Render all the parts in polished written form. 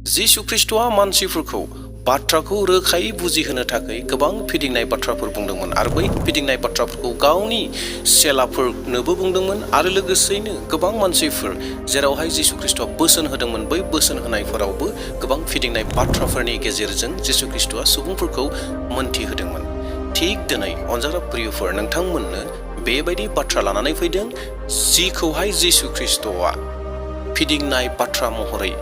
जिसु ख्रीष्टआ मानसिफोरखौ बाथ्राखौ रोखायै बुजिहोनो थाखाय गोबां फिदिंनाय बाथ्राफोर बुंदोंमोन आरो बै फिदिंनाय बाथ्राफोरखौ गावनि चेलाफोरनोबो बुंदोंमोन आरो लोगोसेयैनो गोबां मानसिफोर जेरावहाय जिसु ख्रीष्टआ बोसोन होदोंमोन बै बोसोन होनायफोरावबो गोबां फिदिंनाय बाथ्राफोरनि गेजेरजों जिसु ख्रीष्टआ सुबुंफोरखौ मोनथिहोदोंमोन। थिग दिनै अनजाग्रा प्रियफोर नोंथांमोननो बेबायदि बाथ्रा लानानै फैदों जिखौहाय जिसु ख्रीष्टआ फिदिंनाय बाथ्रा महरै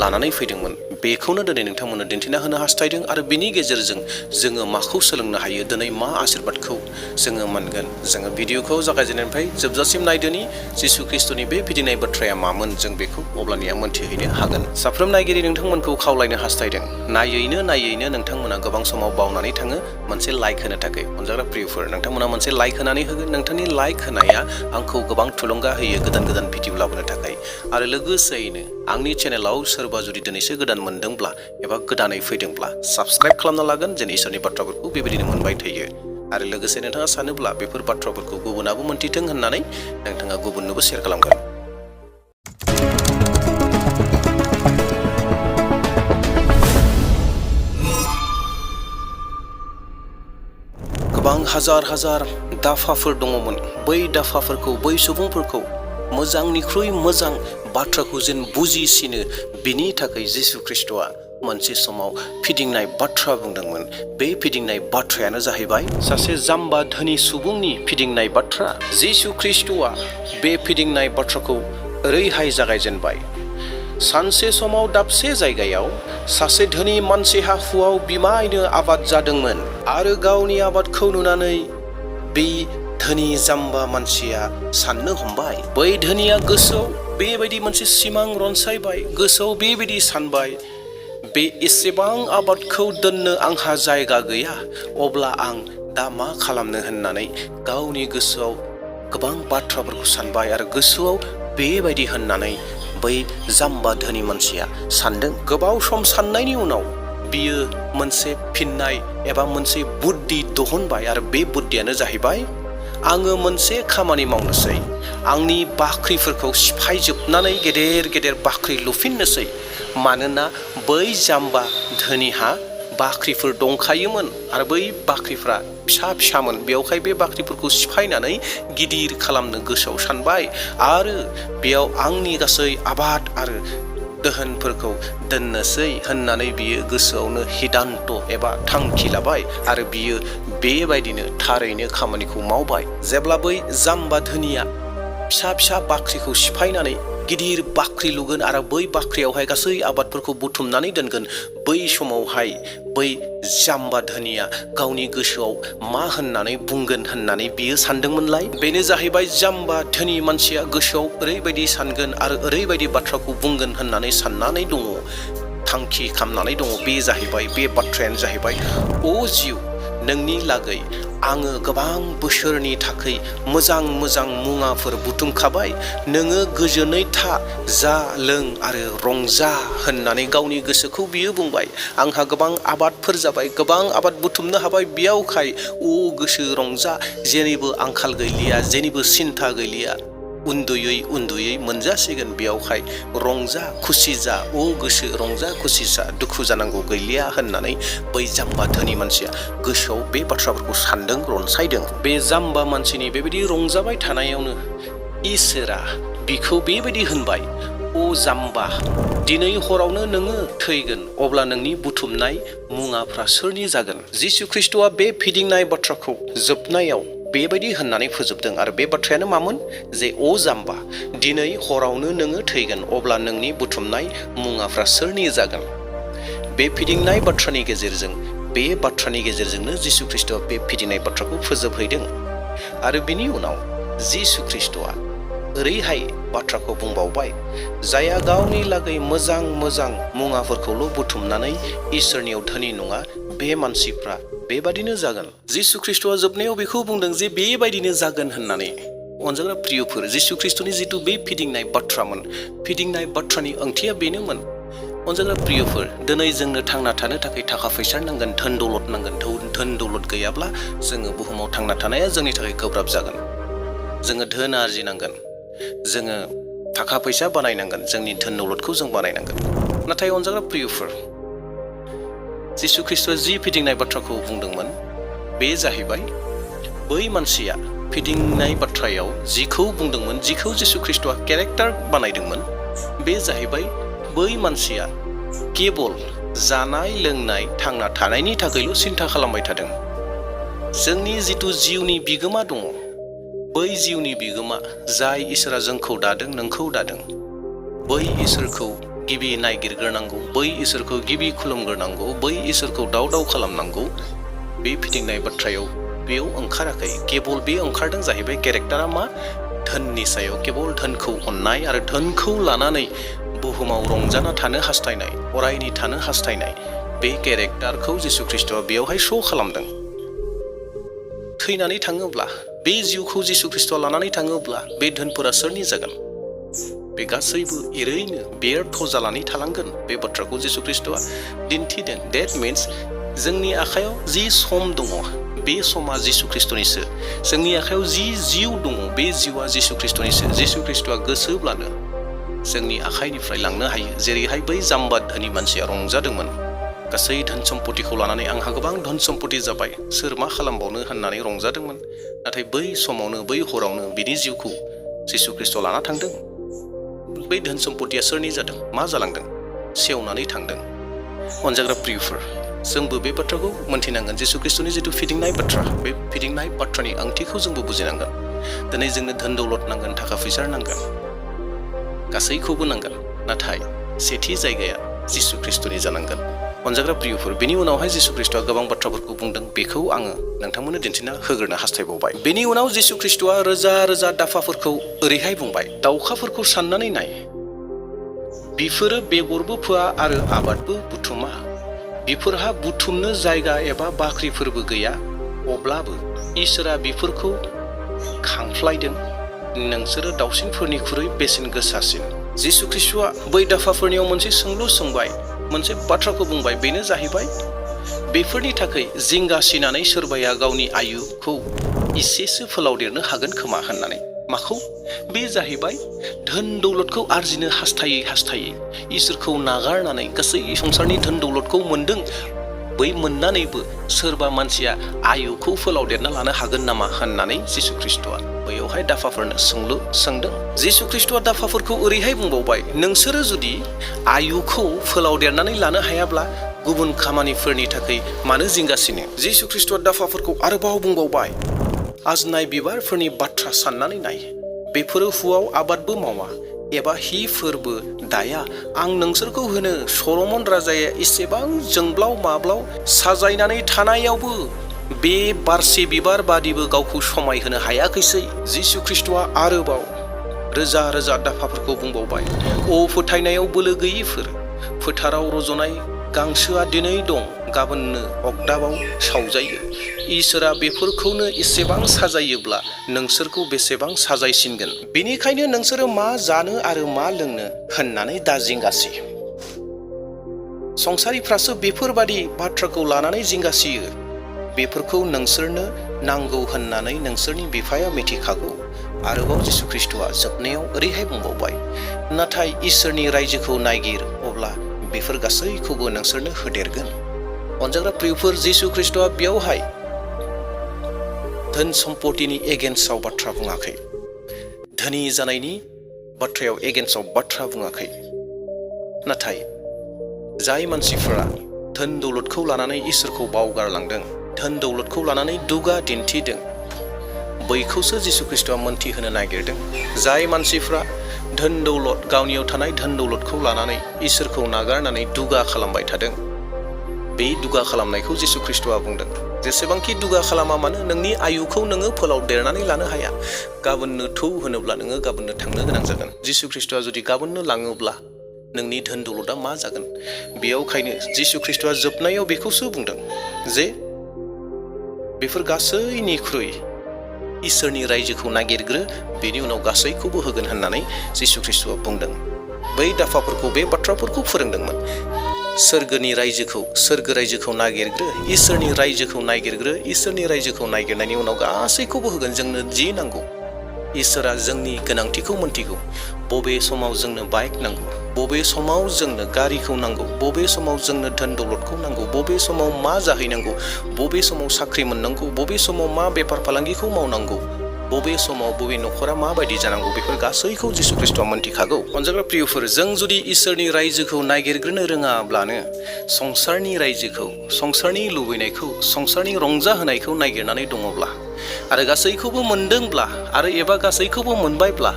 लानानै फैदोंमोन बेखौनो दिनै नोंथांमोननो दिन्थिना होनो हास्थायदों आरो बिनि गेजेरजों जोङो माखौ सोलोंनो हायो दिनै मा आशीर्बादखौ जोङो मोनगोन। जोङो भिडिअखौ जागायजेननायनिफ्राय जोबजासिम नायदोनि जिसु ख्रीष्टनि बे फिदिंनाय बाथ्राया मामोन जों बेखौ अब्लानिया मोनथिहैनो हागोन। साफ्रोम नायगिरि नोंथांमोनखौ खावलायनो हास्थायदों नायैनो नोंथांमोना गोबां समाव बावनानै थाङो मोनसे लाइक होनो थाखाय। अनजाग्रा प्रियफोर नोंथांमोना मोनसे लाइक होनानै होगोन। नोंथांनि लाइक होनाया आंखौ गोबां थुलुंगा होयो गोदान भिडिअ लाबोनो थाखाय आरो लोगोसेयैनो आंनि चेनेलाव सोरबा जुदि दिनैसो गोदान मोनदोंब्ला एबा गोदानै फैदोंब्ला साबस्क्राइब खालामना लागोन जेन इसोरनि बाथ्राफोरखौ बेबायदिनो मोनबाय थायो आरो लोगोसे नोंथाङा सानोब्ला बेफोर बाथ्राफोरखौ गुबुनाबो मोनथिथों होननानै नोंथाङा गुबुननोबो शेयार खालामगोन। गोबां हाजार दाफाफोर दङमोन। बै दाफाफोरखौ बै सुबुंफोरखौ मोजांनिख्रुइ मोजां बाथ्राखौ जेन बुजिसिनो बिनि थाखाय जिसु ख्रीष्टआ मोनसे समाव फिदिंनाय बाथ्रा बुंदोंमोन। बे फिदिंनाय बाथ्रायानो जाहैबाय सासे जाम्बा धोनि सुबुंनि फिदिंनाय बाथ्रा। जिसु ख्रीष्टआ बे फिदिंनाय बाथ्राखौ ओरैहाय जागायजेनबाय। सानसे समाव दाबसे जायगायाव सासे धोनि मानसिहा हुआव बिमायनो आबाद जादोंमोन आरो गावनि आबादखौ नुनानै बे धोनि जाम्बा मानसिया साननो हमबाय। बै धोनिया गोसोआव बेबायदि मोनसे सिमां रनसायबाय, गोसोआव बेबायदि सानबाय बे एसेबां आबादखौ दोननो आंहा जायगा गैया, अब्ला आं दा मा खालामनो होननानै गावनि गोसोआव गोबां बाथ्राफोरखौ सानबाय आरो गोसोआव बेबायदि होननानै बै जाम्बा धोनि मानसिया सानदों। गोबाव सम साननायनि उनाव बियो मोनसे फिननाय एबा मोनसे बुद्धि दिहुनबाय आरो बे बुद्धियानो जाहैबाय आङो मोनसे खामानि मावनोसै, आंनि बाख्रिफोरखौ सिफायजोबनानै गेदेर बाख्रि लुफिननोसै। मानोना बै जाम्बा धोनिहा बाख्रिफोर दंखायोमोन आरो बै बाख्रिफ्रा फिसामोन, बेयावहाय बे बाख्रिफोरखौ सिफायनानै गिदिर खालामनो गोसोआव सानबाय आरो बेयाव आंनि गासै आबाद आरो दोहोनफोरखौ दोननोसै होननानै बियो गोसोआवनो हिदान्त एबा थांखि लाबाय आरो बियो बेबायदिनो थारैनो खामानिखौ मावबाय। जेब्ला बै जाम्बा धोनिया फिसा बाख्रिखौ सिफायनानै गिदिर बाख्रि लुगोन आरो बै बाख्रियावहाय गासै आबादफोरखौ बुथुमनानै दोनगोन, बै समावहाय बै जाम्बा धोनिया गावनि गोसोआव मा होननानै बुंगोन होननानै बियो सानदोंमोनलाय। बेनो जाहैबाय जाम्बा धोनि मानसिया गोसोआव ओरैबायदि सानगोन आरो ओरैबायदि बाथ्राखौ बुंगोन होननानै साननानै दङ, थांखि खालामनानै दङ। बे बाथ्रायानो जाहैबाय अ जिउ, नोंनि लागै आङो गोबां बोसोरनि थाखाय मोजां मुवाफोर बुथुमखाबाय, नोङो गोजोनै था, जा लों आरो रंजा होननानै गावनि गोसोखौ बियो बुंबाय। आंहा गोबां आबादफोर जाबाय, गोबां आबाद बुथुमनो हाबाय, बेयावखाय गोसो रंजा, जेनिबो आंखाल गैलिया, जेनिबो सिन्था गैलिया, उन्दुयै मोनजासिगोन, बेयावहाय रंजा खुसि जा, गोसो रंजा खुसि जा, दुखु जानांगौ गैलिया होननानै बै जाम्बा धोनि मानसिया गोसोआव बे बाथ्राफोरखौ सानदों, रनसायदों। बे जाम्बा मानसिनि बेबायदि रंजाबाय थानायावनो इसोरा बिखौ बेबायदि होनबाय, जाम्बा, दिनै हरावनो नोङो थैगोन, अब्ला नोंनि बुथुमनाय मुवाफ्रा सोरनि जागोन? जिसु ख्रीष्टआ बे फिदिंनाय बाथ्राखौ जोबनायाव बेबायदि होननानै फोजोबदों आरो बे बाथ्रायानो मामोन जे जाम्बा, दिनै हरावनो नोङो थैगोन, अब्ला नोंनि बुथुमनाय मुवाफ्रा सोरनि जागोन? बे फिदिंनाय बाथ्रानि गेजेरजोंनो जिसु ख्रीष्टआ बे फिदिंनाय बाथ्राखौ फोजोबहैदों आरो बिनि उनाव जिसु ख्रीष्टआ ओरैहाय बाथ्राखौ बुंबावबाय, जायहा गावनि लागै मोजां मुवाफोरखौल' बुथुमनानै इसोरनियाव धोनि नङा, बे मानसिफ्रा बेबादिनो जागोन। जिसु ख्रीष्टआ जोबनायाव बेखौ बुंदों जे बेबायदिनो जागोन होननानै। अनजाग्रा प्रियफोर, जिसु ख्रीष्टनि जिथु बे फिदिंनाय बाथ्रामोन, फिदिंनाय बाथ्रानि ओंथिया बेनोमोन। अनजाग्रा प्रियफोर, दिनै जोंनो थांना थानो थाखाय थाखा फैसा नांगोन, धोन दौलत नांगोन। धोन दौलत गैयाब्ला जोङो बुहुमाव थांना थानाया जोंनि थाखाय गोब्राब जागोन। जोङो धोन आरजिनांगोन, जोङो थाखा फैसा बानायनांगोन, जोंनि धोन दौलतखौ जों बानायनांगोन। नाथाय अनजाग्रा प्रियफोर, जिसु ख्रिस्टआ जि फिदिंनाय बाथ्राखौ बुंदोंमोन बे जाहैबाय बै मानसिया फिदिंनाय बाथ्रायाव जिखौ बुंदोंमोन, जिखौ जिसु ख्रिस्टआ केरेक्टार बानायदोंमोन, बे जाहैबाय बै मानसिया केबल जानाय लोंनाय थांना थानायनि थाखायल' सिन्था खालामबाय थादों। जोंनि जिथु जिउनि बिगोमा दङ, बै जिउनि बिगोमा जाय इसोरा जोंखौ दादों, नोंखौ दादों, बै इसोरखौ गिबि नायगिरग्रोनांगौ, बै इसोरखौ गिबि खुलुमग्रोनांगौ, बै इसोरखौ दाव दाव खालामनांगौ। बे फिदिंनाय बाथ्रायाव बेयाव ओंखाराखै। केबल बे ओंखारदों जाहैबाय केरेक्टारा मा? धोननि सायाव केबल धोनखौ अननाय आरो धोनखौ लानानै बुहुमाव रंजाना थानो हास्थायनाय, अरायनि थानो हास्थायनाय, बे केरेक्टारखौ जिसु ख्रिस्टआ बेयावहाय श' खालामदों। थैनानै थाङोब्ला, बे जिउखौ जिसु ख्रिस्टआ लानानै थाङोब्ला बे धोनफोरा सोरनि जागोन? बे गासैबो एरैनो बेर्थ जानानै थालांगोन। बे बाथ्राखौ जिसु ख्रिस्टआ दिन्थिदों। डेट मिन्स जोंनि आखायाव जि सम दङ बे समा जिसु ख्रिस्टनिसो। जोंनि आखायाव जि जिउ दङ बे जिउआ जिसु ख्रिस्टनिसो। जिसु ख्रिस्टआ गोसोब्लानो जोंनि आखाइनिफ्राय लांनो हायो। जेरैहाय बै जाम्बा धोनि मानसिया रंजादोंमोन, गासै धोन सम्पतिखौ लानानै आंहा गोबां धोन सम्पति जाबाय, सोर मा खालामबावनो होननानै रंजादोंमोन। नाथाय बै समावनो, बै हरावनो बिनि जिउखौ जिसु ख्रिस्टआ लाना थांदों। बै धोन सम्पतिया सोरनि जादों? मा जालांदों? सेवनानै थांदों। अनजाग्रा प्रियफोर, जोंबो बे बाथ्राखौ मोनथिनांगोन। जिसु ख्रिस्टनि जिथु फिदिंनाय बाथ्रा, बे फिदिंनाय बाथ्रानि ओंथिखौ जोंबो बुजिनांगोन। दिनै जोंनो धोन दौलत नांगोन, थाखा फैसा नांगोन, गासैखौबो नांगोन, नाथाय सेथि जायगाया जिसु ख्रिस्टनि जानांगोन। अनजाग्रा प्रियफोर, बेनि उनावहाय जिसु ख्रिस्टआ गोबां बाथ्राफोरखौ बुंदों, बेखौ आङो नोंथांमोननो दिन्थिना होग्रोनो हास्थायबावबाय। बेनि उनाव जिसु ख्रिस्टआ रोजा रोजा दाफाफोरखौ ओरैहाय बुंबाय, दाउखाफोरखौ साननानै नाय, बिफोरो बेगरबो फोआ आरो आबादबो बुथुमा, बिफोरहा बुथुमनो जायगा एबा बाख्रिफोरबो गैया, अब्लाबो इसोरा बिफोरखौ खांफ्लायदों। नोंसोरो दाउसिनफोरनिख्रुइ बेसेन गोसासिन। जिसु ख्रिस्टआ बै दाफाफोरनियाव मोनसे सोंलु सोंबाय, मोनसे बाथ्राखौ बुंबाय, बेनो जाहैबाय बेफोरनि थाखाय जिंगासिनानै सोरबाया गावनि आयुखौ इसेसो फोलावदेरनो हागोन खोमा होननानै। माखौ? बे जाहैबाय धोन दौलतखौ आरजिनो हास्थायै हास्थायै इसोरखौ नागारनानै गासै संसारनि धोन दौलतखौ मोनदों। बै मोननानैबो सोरबा मानसिया आयुखौ फोलावदेरना लानो हागोन नामा होननानै जिसु ख्रिस्टआ बैयावहाय दाफाफोरनो सोंलु सोंदों। जिसु ख्रिस्टआ दाफाफोरखौ ओरैहाय बुंबावबाय, नोंसोरो जुदि आयुखौ फोलावदेरनानै लानो हायाब्ला गुबुन खामानिफोरनि थाखाय मानो जिंगासिनो? जिसु ख्रिस्टआ दाफाफोरखौ आरोबाव बुंबावबाय, आजनाय बिबारफोरनि बाथ्रा साननानै नाय, बेफोरो हुआव आबादबो मावा एबा हिफोरबो दाया। आं नोंसोरखौ होनो सल'मन राजाया एसेबां जोंब्लाव माब्लाव साजायनानै थानायावबो बे बारसे बिबार बादिबो गावखौ समायहोनो हायाखैसै। जिसु ख्रिस्टआ आरोबाव रोजा रोजा दाफाफोरखौ बुंबावबाय, अ फोथायनायाव बोलो गैयिफोर, फोथाराव रज'नाय गांसोआ दिनै दं, गाबोननो अगदाबाव सावजायो। इसोरा बेफोरखौनो एसेबां साजायोब्ला नोंसोरखौ बेसेबां साजायसिनगोन। बेनिखायनो नोंसोरो मा जानो आरो मा लोंनो होननानै दा जिंगासि। संसारिफ्रासो बेफोरबादि बाथ्राखौ लानानै जिंगासियो। बेफोरखौ नोंसोरनो नांगौ होननानै नोंसोरनि बिफाया मिथिखागौ। आरोबाव जिसु ख्रिस्टआ जोबनायाव ओरैहाय बुंबावबाय, नाथाय इसोरनि रायजोखौ नायगिर, अब्ला बेफोर गासैखौबो नोंसोरनो होदेरगोन। अनजाग्रा प्रियफोर, जिसु ख्रिस्टआ बेयावहाय धोन सम्पतिनि एगेन्स्टआव बाथ्रा बुङाखै, धोनि जानायनि बाथ्रायाव एगेन्स्टआव बाथ्रा बुङाखै। नाथाय जाय मानसिफोरा धोन दौलतखौ लानानै इसोरखौ बावगारलांदों, धोन दौलतखौ लानानै दुगा दिन्थिदों, बैखौसो जिसु ख्रिस्टआ मोन्थिहोनो नागिरदों। जाय मानसिफ्रा धोन दौलत, गावनियाव थानाय धोन दौलतखौ लानानै इसोरखौ नागारनानै दुगा खालामबाय थादों, बे दुगा खालामनायखौ जिसु ख्रिस्टआ बुंदों। जेसेबांखि दुगा खालामा मानो, नोंनि आयुखौ नोङो फोलावदेरनानै लानो हाया। गाबोननो थौ होनोब्ला नोङो गाबोननो थांनो गोनां जागोन। जिसु ख्रिस्टआ जुदि गाबोननो लाङोब्ला नोंनि धोन दौलतआ मा जागोन? बेयावखायनो जिसु ख्रिस्टआ जोबनायाव बेखौसो बुंदों जे बेफोर गासैनिख्रुइ इसोरनि रायजोखौ नागिरग्रो, बेनि उनाव गासैखौबो होगोन होननानै जिसु ख्रिस्टआ बुंदों। बै दाफाफोरखौ बे बाथ्राफोरखौ फोरोंदोंमोन। सोरगोनि रायजोखौ, सोरगो रायजोखौ नागिरग्रो, इसोरनि रायजोखौ नागिरग्रो, इसोरनि रायजोखौ नागिरनायनि उनाव गासैखौबो होगोन। जोंनो जि नांगौ इसोरा जोंनि गोनांथिखौ मोनथिगौ। बबे समाव जोंनो बाइक नांगौ, बबे समाव जोंनो गारिखौ नांगौ, बबे समाव जोंनो धोन दौलतखौ नांगौ, बबे समाव मा जाहैनांगौ, बबे समाव साख्रि मोननांगौ, बबे समाव मा बेफार फालांगिखौ मावनांगौ, बबे समाव बबे न'खरा माबायदि जानांगौ, बेफोर गासैखौ जिसु ख्रिस्ट'आ मोनथिखागौ। अनजाग्रा प्रियफोर, जों जुदि इसोरनि रायजोखौ नागिरग्रोनो रोङाब्लानो संसारनि रायजोखौ, संसारनि लुबैनायखौ, संसारनि रंजाहोनायखौ नागिरनानै दङब्ला आरो गासैखौबो मोनदोंब्ला आरो एबा गासैखौबो मोनबायब्ला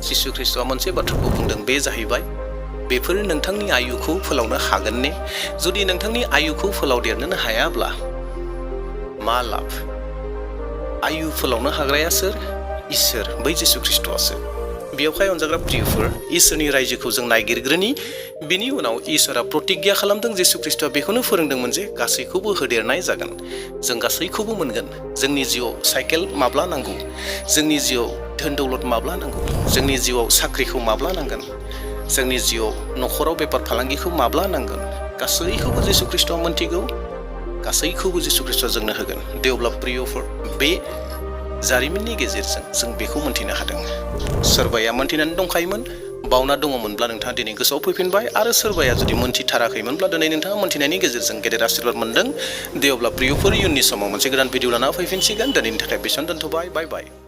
जिसु ख्रिस्ट'आ मोनसे बाथ्राखौ बुंदों, बे जाहैबाय बेफोर नोंथांनि आयुखौ फोलावनो हागोन ने? जुदि नोंथांनि आयुखौ फोलावदेरनोनो हायाब्ला मा लाब? आयु फोलावनो हाग्राया सोर? इसोर, बै जिसु ख्रिस्ट'आसो। बेयावहाय अनजाग्रा प्रियफोर, इसोरनि रायजोखौ जों नागिरग्रोनि, बिनि उनाव इसोरा प्रतिज्ञा खालामदों, जिसु ख्रिस्ट'आ बेखौनो फोरोंदोंमोन जे गासैखौबो होदेरनाय जागोन, जों गासैखौबो मोनगोन। जोंनि जिउआव साइकेल माब्ला नांगौ, जोंनि जिउआव धोन दौलत माब्ला नांगौ, जोंनि जिउआव साख्रिखौ माब्ला नांगोन, जोंनि जिउआव न'खराव बेफार फालांगिखौ माब्ला नांगोन, गासैखौबो जिसु ख्रिस्ट'आ मोनथिगौ, गासैखौबो जिसु ख्रिस्ट'आ जोंनो होगोन। दे अब्ला प्रियफोर, बे जारिमिननि गेजेरजों जों बेखौ मोनथिनो हादों। सोरबाया मोनथिनानै दंखायोमोन, बावना दङमोनब्ला नोंथाङा दिनै गोसोआव फैफिनबाय, आरो सोरबाया जुदि मोनथिथाराखैमोनब्ला दिनै नोंथाङा मोनथिनायनि गेजेरजों गेदेर आशीर्बाद मोनदों। दे अब्ला प्रियफोर, इयुननि समाव मोनसे गोदान भिडिअ लाना फैफिनसिगोन। दिनैनि थाखाय बेसेबां दोनथ'बाय। बाय बाय।